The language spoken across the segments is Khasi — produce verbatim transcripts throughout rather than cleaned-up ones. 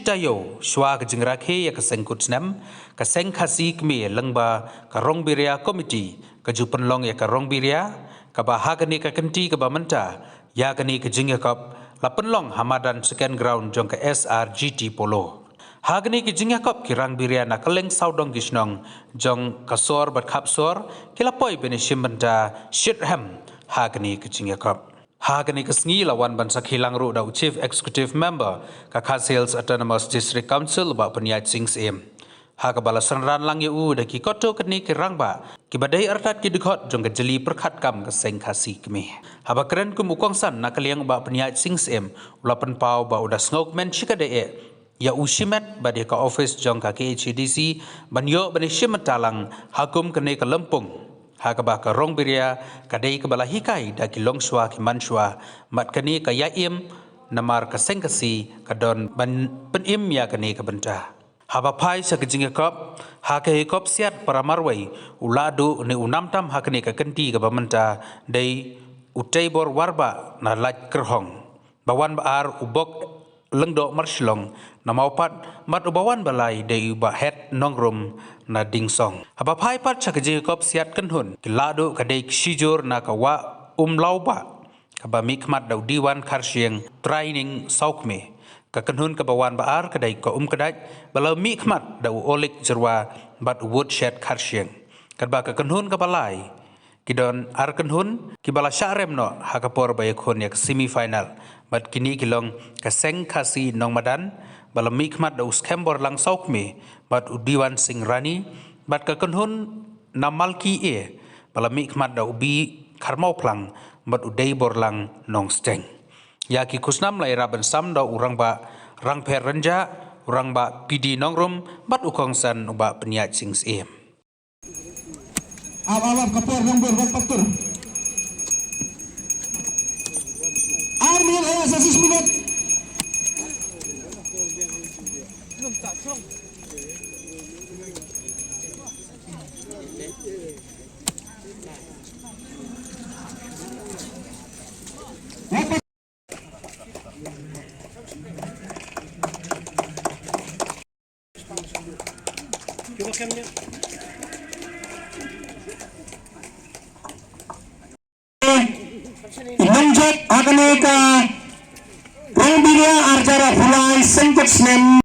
Taïew, shuwa ka jingrakhe ïa ka seng kut snem, ka seng Khasi Kmie lyngba ka Rongbiria Committee ka ju pynlong ïa ka Rongbiria, kaba ha kane ka kynti kaba mynta, ïa kane ka jingïakop la pynlong ha madan second ground jong ka S R G T Polo. Ha kane ka jingïakop ki Rangbiria na kylleng sawdong ki shnong jong ka sor bad khap sor ki la poi ban ïashim bynta shitrhem ha kane ka jingïakop. Ha kane ka sngi la wan ban sakhi lang ruh da u Chief Executive Member ka Khasi Hills Autonomous District Council, Bah Pynïaid Sing Syiem. Ha kaba la synran lang ïa u da ki kotto katne ki rangbah kiba dei artat ki dkhot jong ka jylli pyrkhat kam ka seng Khasi Kmie. Haba kren kum u kongsan na ka liang u Bah Pynïaid Sing Syiem u la pynpaw ba u da sngewkmen shikatdei eh ïa u shimet bad ïa ka office jong ka K H A D C ban ïoh ban ïashim bynta lang ha kum kane ka lympung. Ha kaba ka Rongbiria ka dei kaba la hikai da ki longshuwa ki manshuwa, bad kane ka ïa im namar ka seng Khasi ka don ban pynim ïa kane ka bynta. Haba phai sha ka jingïakop, ha ka ïakop siat para marwei, u Lahduh ne u namtam ha kane ka kynti kaba mynta dei u Teibor Warbah na Laitkyrhong. Ba wan ba ar u Bok Lyngdoh Marshillong na Mawpat, bad uba wan ba lai dei u Bah Het Nongrum na Dingsong. Haba phai pat sha ka jingïakop siat kynhun, ki Lahduh ka dei ki shijur na ka Wah Umlawbah, kaba mihkhmat da u Diwan Kharshiang Training Sawkmie. Ka kynhun kaba wan ba ar ka dei ka Umkdait, ba la mihkhmat da u Olik Jyrwa bad u Woodshed Kharshiang. Katba ka kynhun kaba lai, ki don ar kynhun kiba la shah rem noh ha ka por ba ïakhun ïa ka semi final. Bad kine ki long ka seng Khasi Nongmadan, ba la mihkhmat da u Skhem Borlang Sawkmie bad u Diwan Singh Rani, bad ka kynhun na Malki A, ba la mihkhmat da u B Kharmawphlang bad u Dei Borlang Nongsteng. Ïa ki khusnam la ïarap ban sam da u rangbah Rangpher Rynjah, u rangbah P D Nongrum bad u kongsan u Bah Pynïaid Sing Syiem. Ap, ap, ap, ka por nang ber, ber, patur. Ar minit, eh, sa sis minit. Nongjop ha kane ka Rongbiria arhajar arphew lai seng kut snem.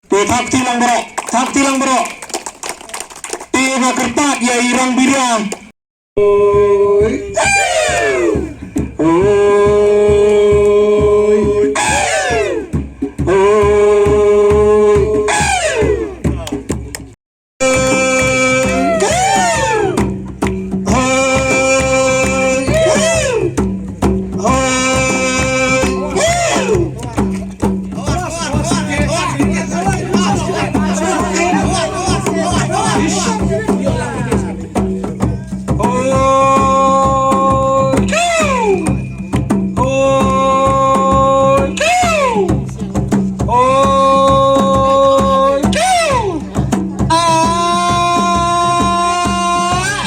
Te thok ti lang baroh, thok ti lang baroh. Te ba kyrpad ïa i Rongbiria.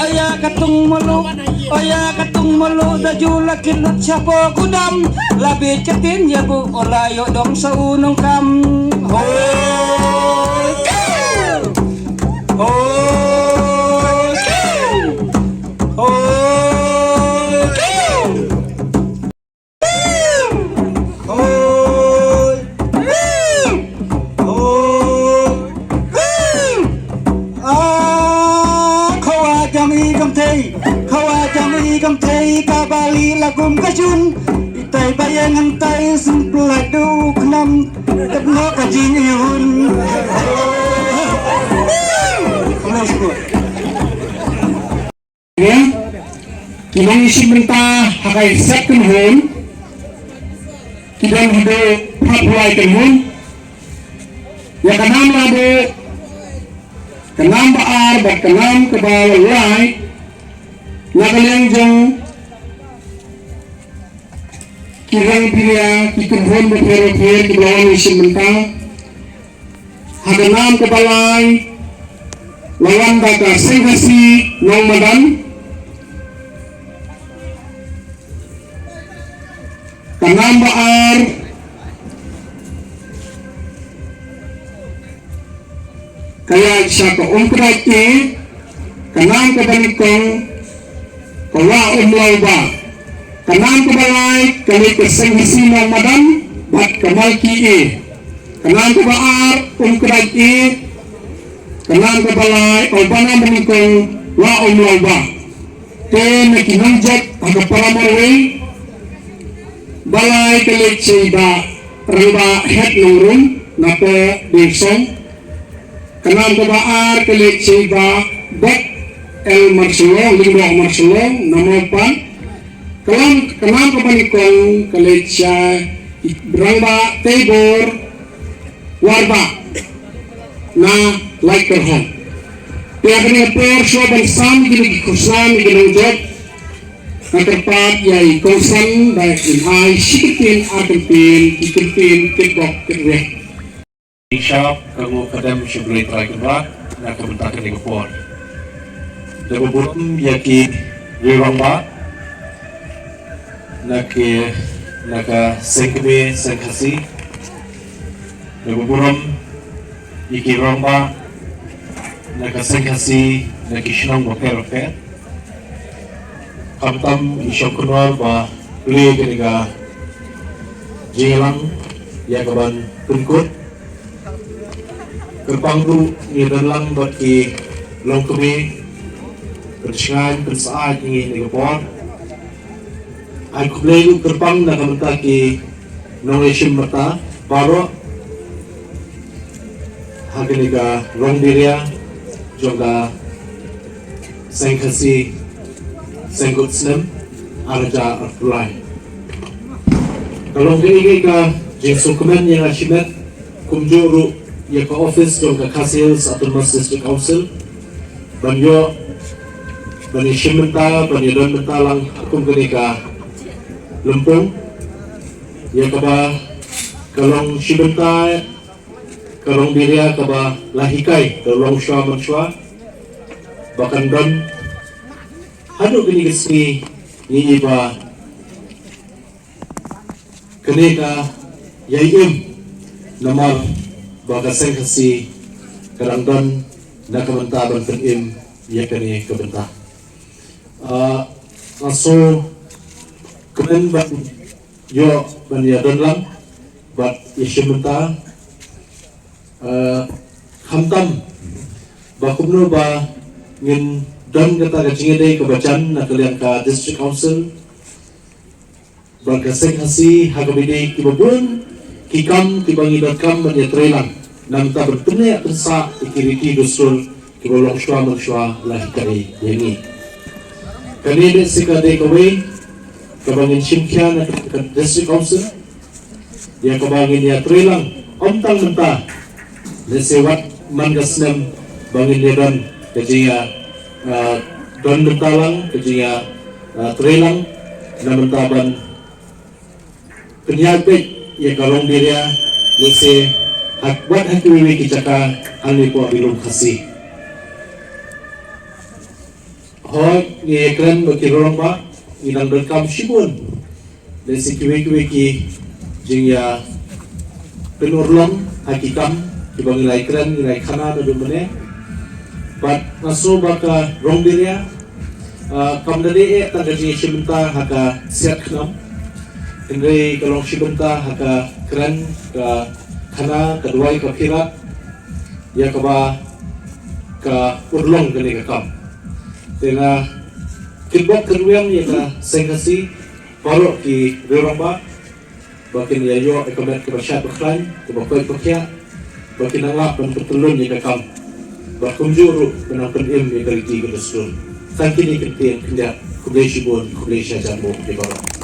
Aya ka tung malu, aya ka tung malu da ju la ki lut shapoh gudam. La bit ka tin ïa bu, o la ïoh dong sa u nongkam. Hoi. Hoi. Hoi. Hoi. Hoi. Ah, khawa jong i kam thei, khawa jong i kam thei, ka bali la kum ka jun. Itai ba ïeng ngan tai sim pla du khnam, kat no ka jing i hun. Ki nongshim bynta ha ka ïasep kynhun ki don haduh phra phew lai kynhun. Ïa ka nam la buh, ka nam ba ar bad ka nam kaba lai na ka liang jong ki rang pynïaid ki kynhun bapher bapher kiba la wan ïashim bynta. Ha ka nam kaba lai la wan da ka Seng Khasi Nongmadan. Ka nam ba ar Ka ïaid sha ka Umkdait A, ka nam kaba nyngkong ka Wah Umlawbah, ka nam kaba lai ka leit ka Seng Khasi Nongmadan bad ka Malki A, ka nam kaba ar Umkdait A, ka nam kaba lai, o, ba nam ba nyngkong Wah Umlawbah. Te na ki nongjop ha ka para marwei, ba lai ka leit sha i Bah Rangbah Het Nongrum na Pohdingsong, ka nam kaba ar ka leit sha i Bah Bok El Marshallong, Lyngdoh Marshallong na Mawpan, ka nam, ka nam kaba nyngkong ka leit sha i Rangbah Teibor Warbah na Laitkyrhong. Te ha kane ka por shuwa ban sam ïa kine ki khusnam ïa ki nongjop, nga kyrpad ïa i kongsan ba in ai shi kyntien ar kyntien, ki kyntien kitbok kitrwiang. Ïa shap ka nguh ka dem sha U Blei Trai Kynrad na ka bynta kane ka por. Da ba burom ïa ki riew rangbah na ki, na ka Seng Kmie Seng Khasi. Da ba burom ïa ki rangbah na ka Seng Khasi na ki shnong bapher bapher. Khamtam i Shongknor ba plie kane ka jingïalang ïa ka ban pynkut. Kyrpang ruh ngi don lang bad ki longkmie, pynshngaiñ pynsyaid ïa ngi ha kane ka por. Ai khublei ruh kyrpang na ka bynta ki nongïashim bynta baroh ha kane ka Rong Biria jong ka Seng Khasi Seng Kut Snem ar hajar arphew lai. Ka long kaei kaei ka jingsngewkmen ïa nga shimet, kumjuh ruh ïa ka office jong ka Khasi Hills Autonomous District Council ban ïoh, ban ïashim bynta, ban ïadon bynta lang ha kum kane ka lympung ïa kaba ka long shi bynta ka Rong Biria kaba la hikai da u longshuwa manshuwa ba kan don haduh kine ki sngi. Ngi i ba kane ka ïai im namar ba ka Seng Khasi ka dang don na ka bynta ban pynim ïa kane ka bynta. Ah, nga sngewkmen ban ïoh ban ïadon lang bad ïashim bynta, eh, khamtam ba kumno ba ngin don kata ka jingïadei kaba jan na ka liang ka District Council bad ka Seng Khasi ha kaba ïadei kiba bun ki kam kiba ngi donkam ban ïatreilang. Namar ban pynneh pynsah ïa ki riti dustur kiba u longshuwa manshuwa la hikai ïa ngi. Kane dei sa ka dei kawei kaba ngin shim khia na ka District Council ïa kaba ngin ïatreilang ym tang mynta, lehse wat man ka snem ba ngin ïadon ka jingïa, ah, don bynta lang ka jingïa, ah, treilang na bynta ban pynïaid beit ïa ka Rong Biria, lehse ha, wat ha kiwei kiwei ki jaka hangne hapoh Ri Lum Khasi. Hooid, ngi ïakren bad ki rangbah, ngi dang donkam shibun, lehse kiwei kiwei ki jingïa pynurlong ha ki kam kiba ngi la ïakren, ngi la ïakhana naduh mynne. Bad nga sngew ba ka Rong Biria, ah, kam da dei eh tang ka jingïashim bynta ha ka siat khnam, hynrei ka long shi bynta ha ka kren, ka khana, ka duwai, ka phirat ïa kaba ka urlong kane ka kam. Te nga kitbok kitrwiang ïa ka Seng Khasi, baroh ki riew rangbah, ba kin ïa ïoh ïa ka met kaba shad ba khlaiñ, kaba koit ba khiah, ba kin nang lah ban pyntyllun ïa ka kam, ba kumjuh ruh ban nang pynim ïa ka riti ka dustur. Tang kine ki kyntien khyndiat, khublei shibun, khublei shihajar nguh ïa baroh.